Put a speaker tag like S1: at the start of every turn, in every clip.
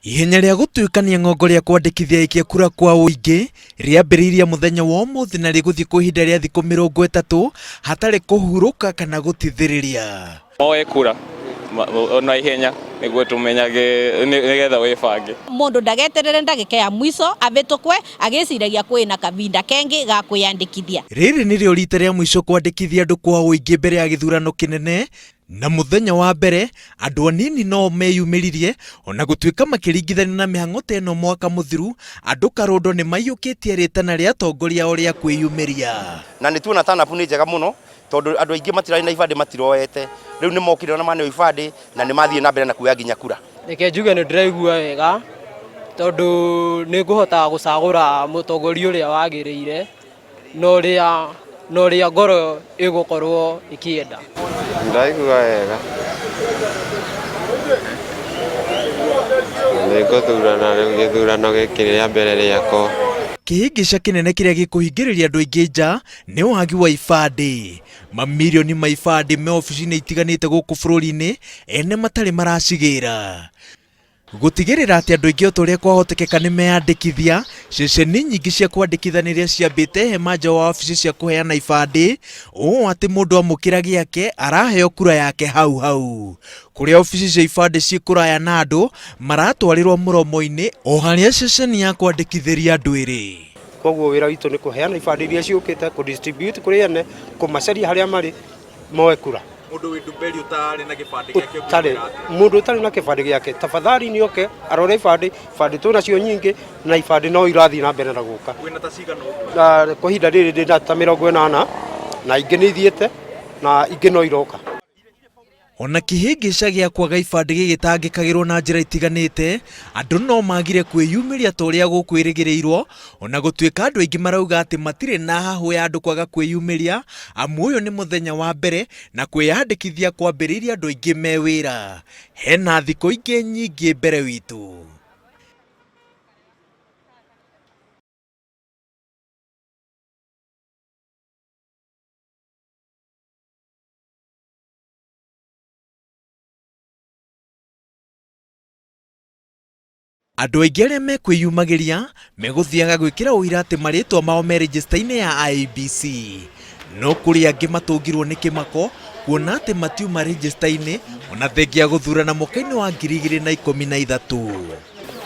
S1: Ihenya rĩa gũtuĩkania ng'ongo rĩa kwandĩkithia aikia kura kwa ũingĩ rĩambĩrĩirie mũthenya wa ũmũthĩ na rĩgũthiĩ kwa ihinda rĩa thikũ 30 hatarĩ kũhurũka kana gũtithĩrĩria.
S2: Moe kura na ihenya nĩguo tũmenyage nĩgetha wĩbange.
S3: Mũndũ ndageterere ndagĩka ya mwico avĩtũkwe agĩciragia kwĩna kavinda kengĩ ga kwĩyandĩkithia.
S1: Rĩrĩ nĩrĩo rita rĩa mũico kwandĩkithia andũ kwa ũingĩ mbere ya gĩthurano kĩnene Na mũthenya wa mbere andũ anini no meyumĩririe ona gũtuĩka makĩringithanio na mĩhang'o ta ĩno mwaka mũthiru, andũ karũndo nĩ maiyũkĩtie rĩtana rĩa atongoria ao rĩa kwĩyumĩria.
S4: Na nĩ tuona turn up nĩ njega mũno tondũ andũ aingĩ matirarĩ na ibandĩ matiroete, rĩu nĩ mokire na maneo ibandĩ na nĩ mathiĩ na mbere na kuoya nginya kura.
S5: Reke njuge nĩ ndĩraigua wega tondũ nĩ ngũhota gũcagũra mũtongoria ũrĩa wagĩrĩire. Na ũrĩa na ũrĩa ngoro ĩgũkorwo ĩkĩenda.
S6: Ndaigua wega. Nĩngũthurana rĩu gĩthurano gĩkĩ rĩa mbere rĩakwa.
S1: Kĩhĩngĩca kĩnene kĩrĩa gĩkũhingĩrĩria andũ aingĩ nja nĩ wagi wa ibandĩ. Mamirioni ma ibandĩ me obici-inĩ itiganĩte gũkũ bũrũri-inĩ ene matarĩ maracigĩra. Gũtigĩrĩra atĩ andũ aingĩ o ta ũrĩa kwahotekeka nĩ meyandĩkithia, ceceni nyingĩ cia kwandĩkithanĩria ciambĩte hema nja wa wabici cia kũheana ibandĩ, ũũ atĩ mũndũ amũkĩra gĩake araheo kura yake hau hau. Kũrĩa obici cia ibandĩ ciĩ kũraya na andũ, maratwarĩrwo mũromo-inĩ o harĩa ceceni ya kwandĩkithĩria andũ ĩrĩ.
S7: Koguo wĩra witũ nĩ kũheana ibandĩ iria ciũkĩte, kũ distribute kũrĩ ene, kũmacaria harĩa marĩ, moe kura.
S2: Mũndũ wĩ Ndumberi ũtarĩ na gĩbandĩ gĩake
S7: ũtarĩ mũndũ ũtarĩ na kĩbandĩ gĩake tafadhali nĩ oke arore ibandĩ ibandĩ twĩ nacio nyingĩ na ibandĩ no irathiĩ na mbere na gũka.
S2: Wĩna ta cigana ũguo?
S7: Na kwa ihinda rĩrĩ ndĩ na ta 80 na ingĩ nĩ ithiĩte na ingĩ no iroka.
S1: Ona kĩhĩngĩca gĩa kwaga ibandĩ gĩgĩtangĩkagĩrwo na njĩra itiganĩte, andũ no magire kwĩyumĩria ta ũrĩa gũkwĩrĩgĩrĩirwo, ona gũtuĩka andũ aingĩ marauga atĩ matirĩ na hahũ ya andũ kwaga kwĩyumĩria, amu ũyũ nĩ mũthenya wa mbere na kwĩyandĩkithia kwambĩrĩirie andũ aingĩ me wĩra. Hena thikũ ingĩ nyingĩ mbere witũ. Andũ aingĩ arĩa mekwĩyumagĩria megũthiaga gwĩkĩra ũira atĩ marĩtwa mao me rĩjĩsta-inĩ ya IEBC. No kũrĩ angĩ matũngirwo nĩ kĩmako kuona atĩ matiuma rĩjĩsta-inĩ ona thengia ya gũthurana mwaka-inĩ wa 2013.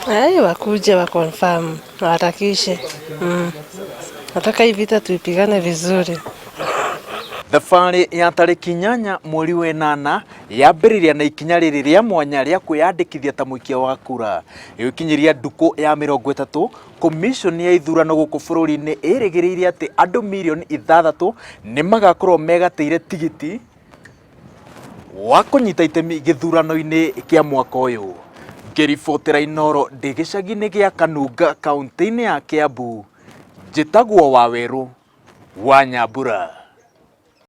S8: Ai, wakuje wa confirm waharakishe. Nataka hii vita tuipigane vizuri.
S1: Thabarĩ ya tarĩki 8 mweri wa ĩnana yambĩrĩria na ikinya rĩrĩ rĩa mwanya rĩa kwĩyandĩkithia ta mũikia wa kura. Ĩgĩkinyĩria ndukũ ya 30, komiconi ya ithurano gũkũ bũrũri-inĩ ĩrĩgĩrĩire atĩ andũ mirioni 6 nĩ magakorwo megatĩire tigiti wa kũnyita itemi gĩthurano-inĩ kĩa mwaka ũyũ. Ngĩribotera Inooro ndĩ gĩcagi-inĩ gĩa Kanunga kaũntĩ-inĩ ya Kiambu, njĩtagwo Wawerũ wa Nyambura.